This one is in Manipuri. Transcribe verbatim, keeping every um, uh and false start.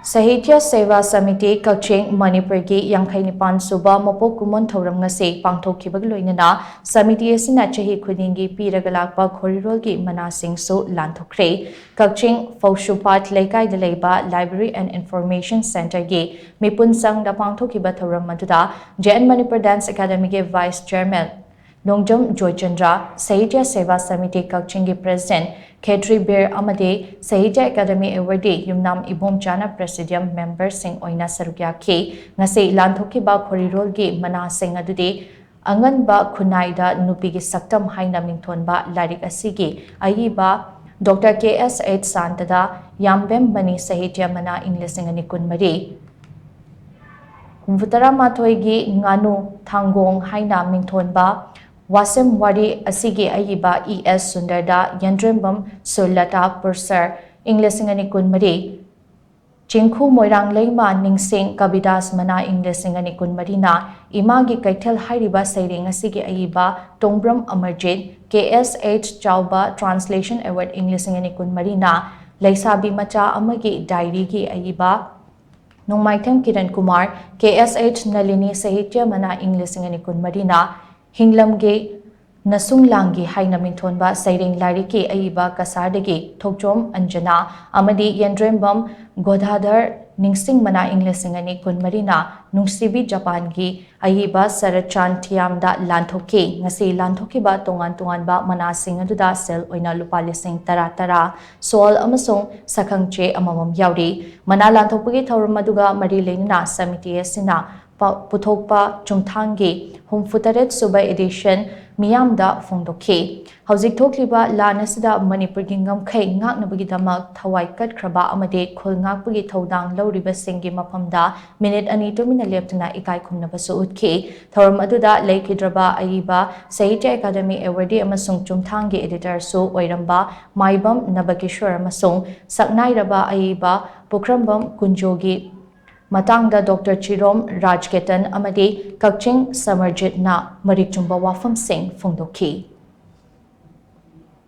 ꯁꯥꯍꯤꯇ꯭ꯌ ꯁꯦꯚꯥ ꯁꯃꯤꯇꯤ ꯀꯛꯆꯤꯡ, ꯃꯅꯤꯄꯨꯔꯒꯤ ꯌꯥꯡꯈꯩ ꯅꯤꯄꯥꯟ ꯁꯨꯕ ꯃꯄꯣꯛ ꯀꯨꯝꯑꯣꯟ ꯊꯧꯔꯝ ꯉꯁꯤ ꯄꯥꯡꯊꯣꯛꯈꯤꯕꯒ ꯂꯣꯏꯅꯅ ꯁꯃꯤꯇꯤ ꯑꯁꯤꯅ ꯆꯍꯤ ꯈꯨꯗꯤꯡꯒꯤ ꯄꯤꯔꯒ ꯂꯥꯛꯄ ꯈꯣꯔꯤꯔꯣꯜꯒꯤ ꯃꯅꯥꯁꯤꯡꯁꯨ ꯂꯥꯟꯊꯣꯛꯈ꯭ꯔꯦ꯫ ꯀꯛꯆꯤꯡ ꯐꯧꯁꯨꯄꯥꯠ ꯂꯩꯀꯥꯏꯗ ꯂꯩꯕ Library and Information Centreꯒꯤ ꯃꯤꯄꯨꯟ ꯆꯪꯗ ꯄꯥꯡꯊꯣꯛꯈꯤꯕ ꯊꯧꯔꯝ ꯑꯗꯨꯗ J N Manipur Dance Academyꯒꯤ Vice Chairman ꯅꯣꯡꯖꯝ Joychandra, ꯁꯥꯍꯤꯇ꯭ꯌ ꯁꯦꯚꯥ ꯁꯃꯤꯇꯤ ꯀꯛꯆꯤꯡꯒꯤ President ꯈꯦꯇ꯭ꯔꯤ ꯕꯤꯔ ꯑꯃꯗꯤ ꯁꯥꯍꯤꯇ꯭ꯌ ꯑꯦꯀꯥꯗꯃꯤ Awardee ꯌꯨꯝꯅꯥꯝ ꯏꯕꯣꯝꯆꯥꯅ Presidium memberꯁꯤꯡ ꯑꯣꯏꯅ ꯁꯔꯨꯛ ꯌꯥꯈꯤ꯫ ꯉꯁꯤ ꯂꯥꯟꯊꯣꯛꯈꯤꯕ ꯈꯣꯔꯤꯔꯣꯜꯒꯤ ꯃꯅꯥꯁꯤꯡ ꯑꯗꯨꯗꯤ ꯑꯉꯟꯕ ꯈꯨꯟꯅꯥꯏꯗ ꯅꯨꯄꯤꯒꯤ ꯁꯛꯇꯝ ꯍꯥꯏꯅ ꯃꯤꯡꯊꯣꯟꯕ ꯂꯥꯏꯔꯤꯛ ꯑꯁꯤꯒꯤ ꯑꯏꯕ Doctor K S H ꯁꯥꯟꯇꯗ, ꯌꯥꯝꯕꯦꯝ ꯃꯅꯤ ꯁꯥꯍꯤꯇ꯭ꯌ ꯃꯅꯥ ꯏꯪ ꯂꯤꯁꯤꯡ ꯑꯅꯤ ꯀꯨꯟꯃꯔꯤ, ꯍꯨꯝꯐꯨꯇꯔꯥ ꯃꯥꯊꯣꯏꯒꯤ ꯉꯥꯅꯨ ꯊꯥꯡꯒꯣꯡ ꯍꯥꯏꯅ ꯃꯤꯡꯊꯣꯟꯕ ꯋꯥꯁꯦꯝ ꯋꯥꯔꯤ ꯑꯁꯤꯒꯤ ꯑꯏꯕ ꯏ ꯑꯦꯁ ꯁꯨꯟꯗꯔꯗ, ꯌꯦꯟꯗ꯭ꯔꯦꯝꯕꯝ ꯁꯨꯔꯂꯇꯥ ꯄꯨꯔꯁꯔ ꯏꯪ ꯂꯤꯁꯤꯡ ꯑꯅꯤ ꯀꯨꯟꯃꯔꯤ, ꯆꯤꯡꯈꯨ ꯃꯣꯏꯔꯥꯡ ꯂꯩꯃ ꯅꯤꯡꯁꯤꯡ ꯀꯕꯤꯗꯥꯁ ꯃꯅꯥ ꯏꯪ ꯂꯤꯁꯤꯡ ꯑꯅꯤ ꯀꯨꯟꯃꯔꯤꯅ, ꯏꯃꯥꯒꯤ ꯀꯩꯊꯦꯜ ꯍꯥꯏꯔꯤꯕ ꯁꯩꯔꯦꯡ ꯑꯁꯤꯒꯤ ꯑꯏꯕ ꯇꯣꯡꯕ꯭ꯔꯝ ꯑꯃꯔꯖꯤꯠ, K S H ꯆꯥꯎꯕ Translation Award ꯏꯪ ꯂꯤꯁꯤꯡ ꯑꯅꯤ ꯀꯨꯟꯃꯔꯤꯅ, ꯂꯩꯁꯥꯕꯤ ꯃꯆꯥ ꯑꯃꯒꯤ diaryꯒꯤ ꯑꯏꯕ ꯅꯣꯡꯃꯥꯏꯊꯦꯝ Kiran Kumar, K S H ꯅꯂꯤꯅꯤ ꯁꯥꯍꯤꯇ꯭ꯌ ꯃꯅꯥ ꯏꯪ ꯂꯤꯁꯤꯡ ꯑꯅꯤ ꯀꯨꯟꯃꯔꯤꯅ, ꯍꯤꯡꯂꯝꯒꯤ ꯅꯁꯨꯡ ꯂꯥꯡꯒꯤ ꯍꯥꯏꯅ ꯃꯤꯡꯊꯣꯟꯕ ꯁꯩꯔꯦꯡ ꯂꯥꯏꯔꯤꯛꯀꯤ ꯑꯏꯕ ꯀꯁꯥꯔꯗꯒꯤ ꯊꯣꯛꯆꯣꯝ ꯑꯟꯖꯅꯥ ꯑꯃꯗꯤ ꯌꯦꯟꯗ꯭ꯔꯦꯝꯕꯝ ꯒꯣꯗꯥꯙꯔ ꯅꯤꯡꯁꯤꯡ ꯃꯅꯥ ꯏꯪ ꯂꯤꯁꯤꯡ ꯑꯅꯤ ꯀꯨꯟꯃꯔꯤꯅ ꯅꯨꯡꯁꯤꯕꯤ ꯖꯄꯥꯟꯒꯤ ꯑꯏꯕ ꯁꯔꯠꯆꯥꯟ ꯊꯤꯌꯥꯝꯗ ꯂꯥꯟꯊꯣꯛꯈꯤ꯫ ꯉꯁꯤ ꯂꯥꯟꯊꯣꯛꯈꯤꯕ ꯇꯣꯉꯥꯟ ꯇꯣꯉꯥꯟꯕ ꯃꯅꯥꯁꯤꯡ ꯑꯗꯨꯗ ꯁꯦꯜ ꯑꯣꯏꯅ ꯂꯨꯄꯥ ꯂꯤꯁꯤꯡ ꯇꯔꯥ ꯇꯔꯥ, ꯁꯣꯜ ꯑꯃꯁꯨꯡ ꯁꯛꯈꯪꯆꯦ ꯑꯃꯃꯝ ꯌꯥꯎꯔꯤ꯫ ꯃꯅꯥ ꯂꯥꯟꯊꯣꯛꯄꯒꯤ ꯊꯧꯔꯝ ꯑꯗꯨꯒ ꯃꯔꯤ ꯂꯩꯅꯅ ꯁꯃꯤꯇꯤ ꯑꯁꯤꯅ ꯄ-, ꯄꯨꯊꯣꯛꯄ ꯆꯨꯝꯊꯥꯡꯒꯤ ꯍꯨꯝꯐꯨꯇꯔꯦꯠ ꯁꯨꯕ edition ꯃꯤꯌꯥꯝꯗ ꯐꯣꯡꯗꯣꯛꯈꯤ꯫ ꯍꯧꯖꯤꯛ ꯊꯣꯛꯂꯤꯕ ꯂꯥꯟ ꯑꯁꯤꯗ ꯃꯅꯤꯄꯨꯔꯒꯤ ꯉꯝꯈꯩ ꯉꯥꯛꯅꯕꯒꯤꯗꯃꯛ ꯊꯋꯥꯏ ꯀꯠꯈ꯭ꯔꯕ ꯑꯃꯗꯤ ꯈꯨꯜ ꯉꯥꯛꯄꯒꯤ ꯊꯧꯗꯥꯡ ꯂꯧꯔꯤꯕꯁꯤꯡꯒꯤ ꯃꯐꯝꯗ ꯃꯤꯅꯤꯠ ꯑꯅꯤ ꯇꯨꯃꯤꯟꯅ ꯂꯦꯞꯇꯨꯅ ꯏꯀꯥꯏ ꯈꯨꯝꯅꯕꯁꯨ ꯎꯠꯈꯤ꯫ ꯊꯧꯔꯝ ꯑꯗꯨꯗ ꯂꯩꯈꯤꯗ꯭ꯔꯕ ꯑꯏꯕ, ꯁꯥꯍꯤꯇ꯭ꯌ ꯑꯦꯀꯥꯗꯃꯤ awardee ꯑꯃꯁꯨꯡ ꯆꯨꯝꯊꯥꯡꯒꯤ editorꯁꯨ ꯑꯣꯏꯔꯝꯕ ꯃꯥꯏꯕꯝ ꯅꯕꯀꯤꯁꯣꯔ ꯑꯃꯁꯨꯡ ꯁꯛꯅꯥꯏꯔꯕ ꯑꯏꯕ ꯄꯨꯈ꯭ꯔꯝꯕꯝ ꯀꯨꯟꯖꯣꯒꯤ ꯃꯇꯥꯡꯗ Doctor ꯆꯤꯔꯣꯝ ꯔꯥꯖꯀꯦꯇꯟ ꯑꯃꯗꯤ ꯀꯛꯆꯤꯡ ꯁꯃꯔꯖꯤꯠꯅ ꯃꯔꯤꯛ ꯆꯨꯝꯕ ꯋꯥꯐꯝꯁꯤꯡ ꯐꯣꯡꯗꯣꯛꯈꯤ꯫